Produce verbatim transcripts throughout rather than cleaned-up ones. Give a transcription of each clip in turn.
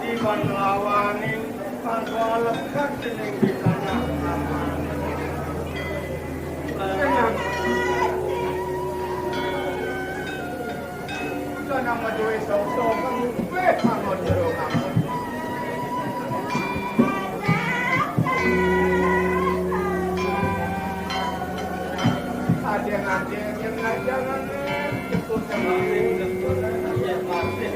Di panglawaning pangkalekat dening Bisana. Kana maduwe sapa kabeh mangon jero ngamon. Adeng-adeng yang ngajangan jemput kemari, jemput kemari.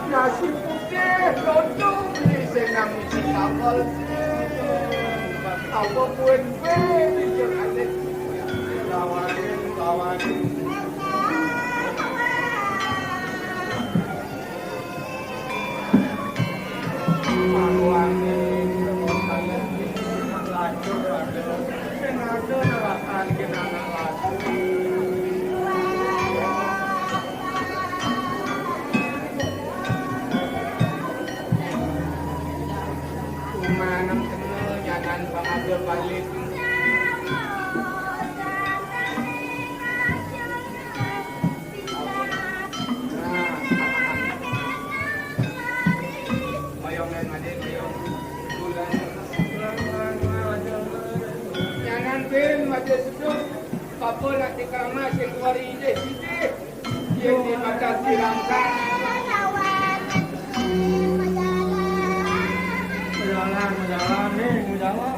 Nasi putih, lontong, sing nang isi kapal. Apa kuen-kuen, lawan, lawan. Nyanan pin, maju seduk, papa nak dikrama sing kuari idih-idih. Yen di mata sirangkan. Majalan, majalan, ning, majalan.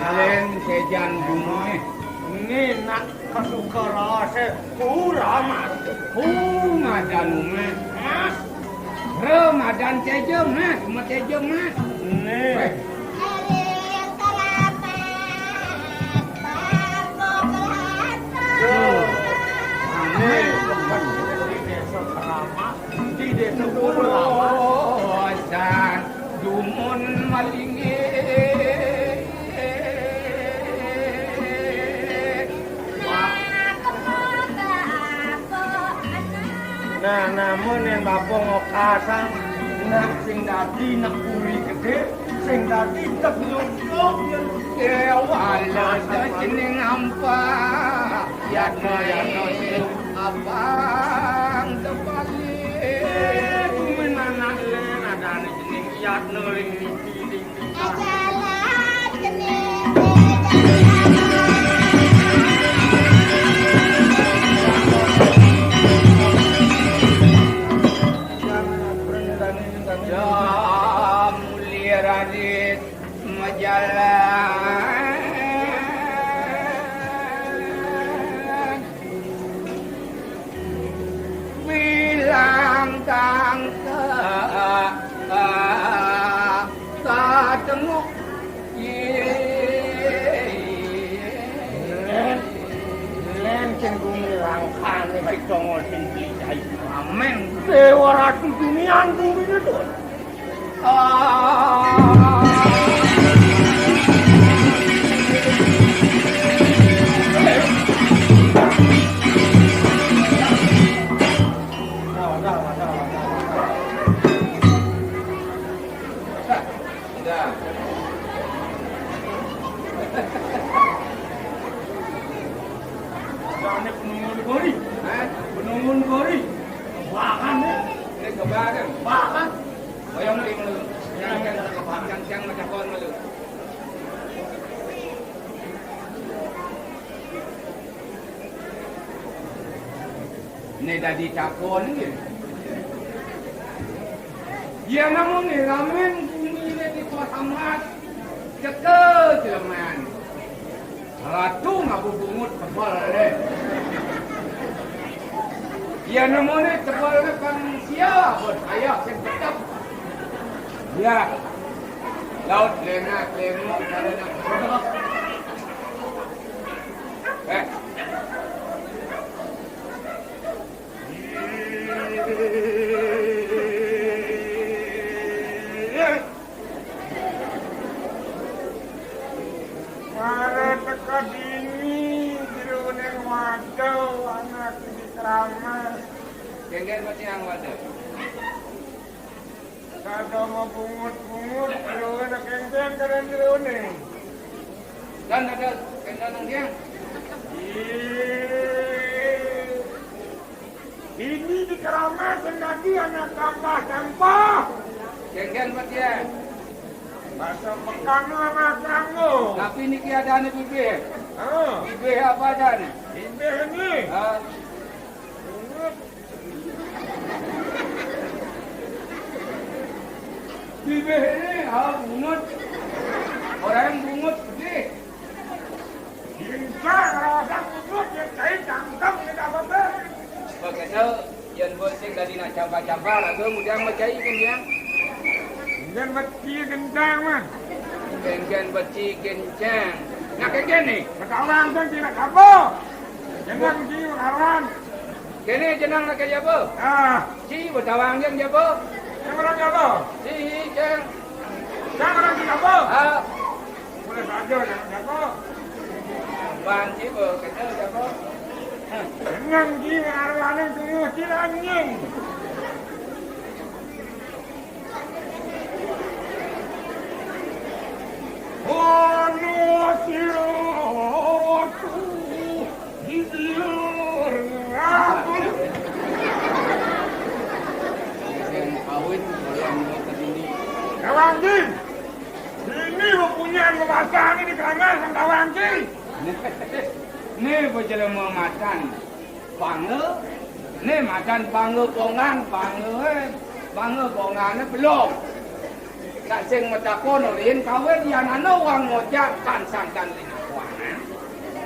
Alen sejan jumeh. Ngenak. Kasuka rasa, ku ramas, ku madan umat. Mas. Ramadan teja mas, mateja mas. Nih. Weh. Tuh. Aneh. Di desa Keramat, di desa Keramat. Oh, dan dumun malinge. Nah, namun yen bapa ngokasang, nak sing dadi nak puri gedhe, sing dadi tek nyusup yen. Ya Allah, jeneng ampa, yatno, yatno, abang tepali. Kuwi anak len adane jeneng Yatno ring niki. Ya, mulia Radit, majalan. Bilang kang ka, ka, katenguk. Len, len sing gumi langkane sing donga sing blicai. Amen. Dewa Ratu Dunian gumine to. Jane penunggu negori. Hah? Penunggu negori. Bahkan, ya. Ini kebahagiaan. Bahkan. Bayang lagi malu. Yang, yang, yang, yang, yang, yang, yang, Ne dadi takon nggih. Yen namung ngiramen gumine Teka jeleman. Ratu ngaba bungut tebel deh. Iya nemune tebel deh, pan sia buat ayah sing tetep. Ya. Laut lengak lengok, kada nak. Eh. Mara teka dini, jeroning wadah anak di keramas. Kengken mati ang wadah. Kada mabungut-bungut, jeroning kengken kada jeroning. Dan ada kengken nang dia. Ih. Ini di keramas lagi anak sampah-sampah. Kengken mati ya. Bahasa Pekang anak kamu. Tapi niki ada anak bibih. Ah. Bibih apa ada nih? Bibih ini. Ah. Bungut. Bibih ini, ha, bungut. Orang bungut pedih. Cinta ngerasa bungut, ya, cai cangkem, ya, tak apa-apa. Begitu, yang buat sing tadi nak campur-campur, lalu kemudian mau cai kan dia. Kemudian mati kencang, man. Kencang, mati kencang. Nak kencang nih. Sekarang kan tidak apa. Jangan di lawan. Kene jenang nak jaba? Ah. Ci betawang jeng jaba. Yang orang jaba? Ci, jeng. Yang orang jaba? Ah. Boleh saja yang jaba. Ban ci ba kena jaba. Dengan ci arwah nang tunggu ci anjing. Ono sira di biur aku. Sing kawin oleh muka dini. Kawanci, ini mempunyai kekuasaan di kerana sang kawanci. Ini berjelema matan. Banga, ne madan banga bongan, banga, eh, banga bongane belog. Sak sing matakon ulin kawin yan ana wang ngojak kan sangkan linakuan.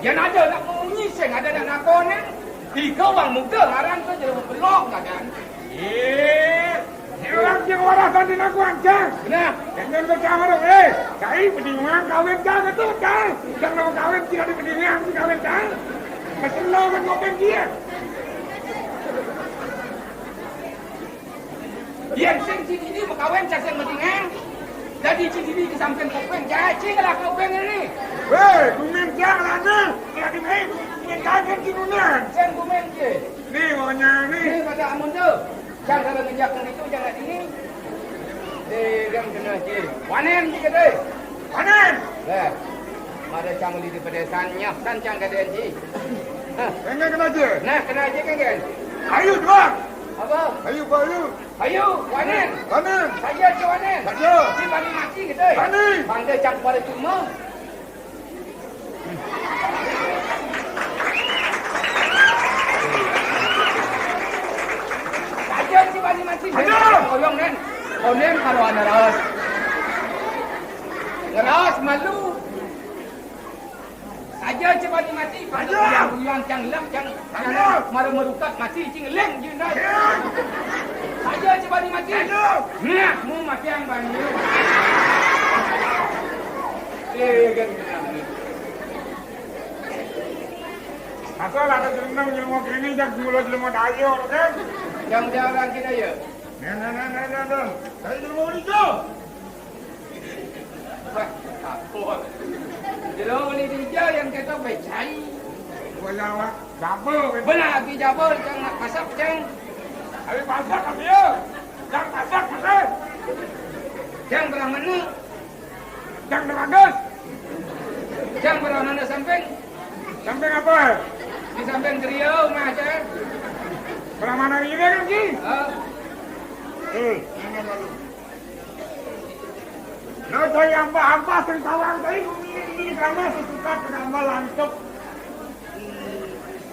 Yan ada nak munyi sing ada nak nakone. Tiga wang muda ngaran tu jelema belog ngadan. Ye. Orang sing waras dan dinaku ancang. Benar. Jangan bercampur, eh. Kai mendingan kawin kan itu kan. Jangan mau kawin tidak ada mendingan si kawin kan. Kesel kan ngopeng dia. Dia sing si dini mau kawin cak sing mendingan. Jadi si dini ke samping kopeng, jadi lah kopeng ini. Weh, gumen jangan lagi. Lagi main gumen kaget di dunia. Sing gumen je. Ni wanya ni. Ni pada amun tu. Cang kada nginjak nang itu, cang nang sini. Eh, dang kena je. Panen je kata. Panen. Lah. Mada cang beli di pedesan, nyah kan cang kada ji. Hah. Kena kena je. Nah, kena je kan kan. Ayu jual. Apa? Ayu, ayu. Ayu, panen. Panen. Saja je panen. Saja. Si bani mati kata. Bani. Panggil cang pada cuma. Saja si bani mati. Aja. Koyong nen. Konen karo ana raos. Ngeraos malu. Saja si bani mati. Aja. Yang uyang cang lem cang. Aja. Mara merukat mati cing lem jin dah. Aja. Saja si bani mati. Aja. Nah, mu mati yang bani. Eh, kan. Asal ada jeneng jelema kene, jak mula jelema daya, kan? Yang jalan kita ya. Nah, nah, nah, nah, nah, nah. Saya jelema hijau. Wah, apa? Jelema hijau yang kita becai. Gua jawab, jabel. Benar lagi jabel, jangan nak masak, ceng. Ayo masak, kami ya. Jangan masak, masak. Yang berang mana? Cang Bagus. Cang berang mana samping? Samping apa? Di samping griya, Mas, eh. Berang mana ini kan, Ki? Ah. Eh, mana lalu? Nah, saya ampa-ampa sing tawang tadi, ini, ini karena sesuka tambah lantuk.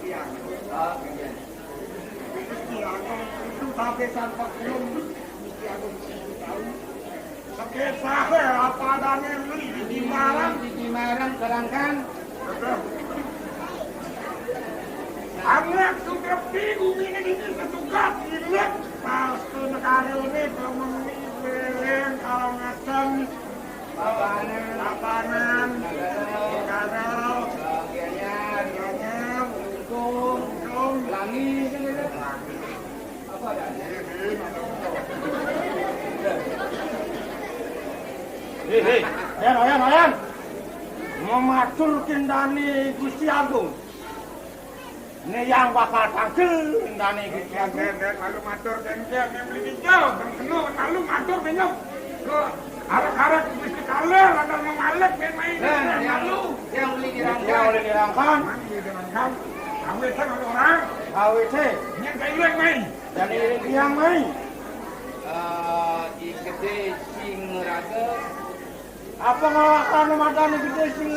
Iya. Ah, iya. Iya, itu sampai sampai belum. Iya, aku tahu. Oke, sae apa adane beli di Jimbaran? Di Jimbaran, sedangkan anak sudah di bumi ini setugas hilang. Pas tu negara ini belum membeli belen kalau ngacen. Lapangan, lapangan, negara, bagian, bagian, untung, untung, langit, apa adane. Hei, hei, ayan, ayan, ayan. Mematur kendane Gusti Agung. Ini yang bakal tangkil kendane Gusti Agung. Dek, dek, lalu matur dek, dek, yang beli hijau, dan kena, lalu matur dek, nyok. Ke arek-arek Gusti Kaler, ada yang ngalek, ben main, nah, yang lalu. Yang beli dirangkan. Yang beli dirangkan. Mana beli dirangkan? Awet kan orang. Awet sih. Yang kayak main. Jani iring tiang mai. Eh, I Gedé Sing Raga. Apa ngalakan madan I Gedé Sing,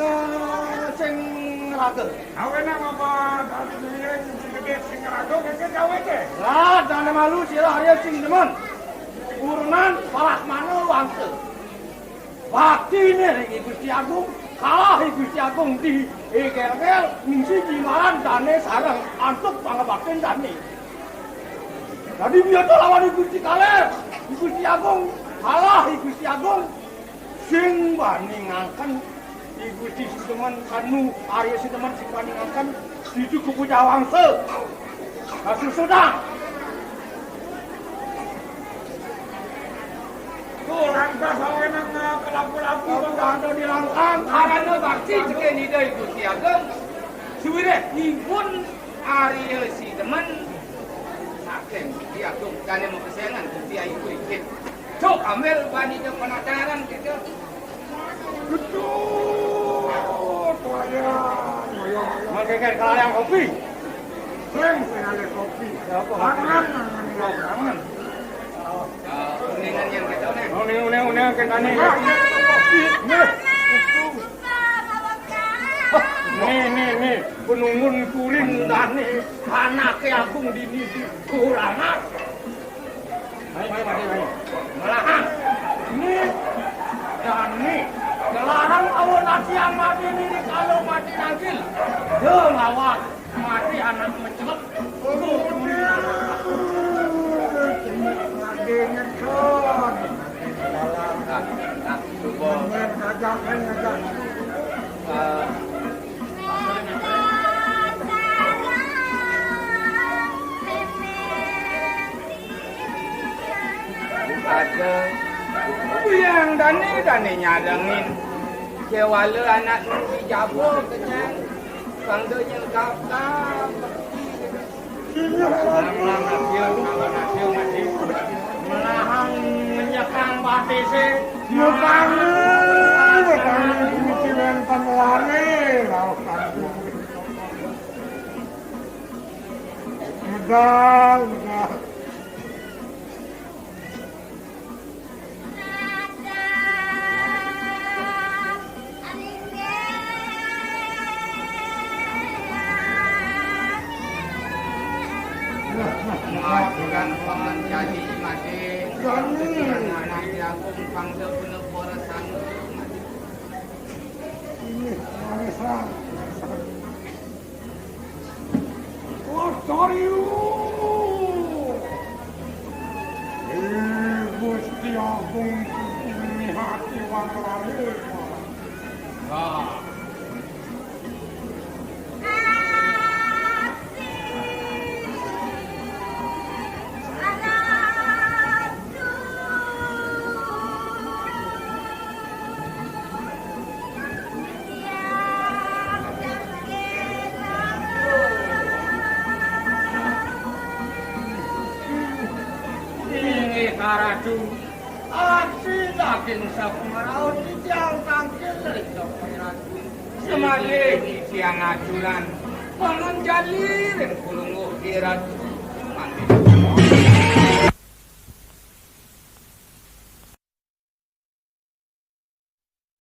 Sing Raga? Awéné apa tadi I Gedé Sing Raga kéké gawé ké? Lah, dane malu sira ayo sing demen. Urunan parasmana wangsa. Baktine ring I Gusti Agung, kalah I Gusti Agung di Gel-gel, ngisi jimaran dane sareng antuk pangabaktin dane. Dadi biasa lawan I Gusti Kaler, I Gusti Agung, kalah I Gusti Agung, sing bani ngangken I Gusti Sidemen kanu, Arya Sidemen sing bani ngangken, ditu kuku jawangsa. Kasusudang. Tuh, lantas awenan, eh, pelaku-laku. Aku ada di langkang. Karena bakti cekin Ida Ibu Ki Ageng. Suwireh ipun Arya Sidemen. Saking Ki Ageng dane mapesengan Gusti Ayu Ikin. Cok ambil bani penataran kita. Betul. Wayang, wayang, wayang. Mangke kalayang kopi. Sing sing ale kopi. Ya, apa? Mangan, mangan, mangan. Ah, uningan yang kita nih. Uning, uning, uning, kita nih. Nah, nah, nah, nah, nah, nah, nah. Nih, nih, nih. Penunggun kuring dane anake Agung Dini di Kurangan. Ayo, ayo, ayo, ayo. Malahan. Ini. Dan ini. Dilarang awon ati yang mati ini kalau mati nangkil. Yo, lawan. Mati anak mencelep. Nah, nah, coba. Ngajak, ngajak. Eh, Ada. Yang dane, dane nyadengin. Kewala anak nunggu jabo kenyang. Pangda nyengkap-kap. Melahang menyekang batise. Nyekang, nyekang, nyekang, nyekang, nyekang. Medal, medal. Majukan pangan jadi mati. Anak diagung pangda guna poresan. Ini, poresan. Otoryu. Eh, Gusti Agung ini hati wangkare. Nah. Inggih, Karatu. Aksi daging sakumaraut titiang tangkil ring Ratu. Semalih titiang ajunan. Pangan jali ring Kulungguh di Ratu. Mangkin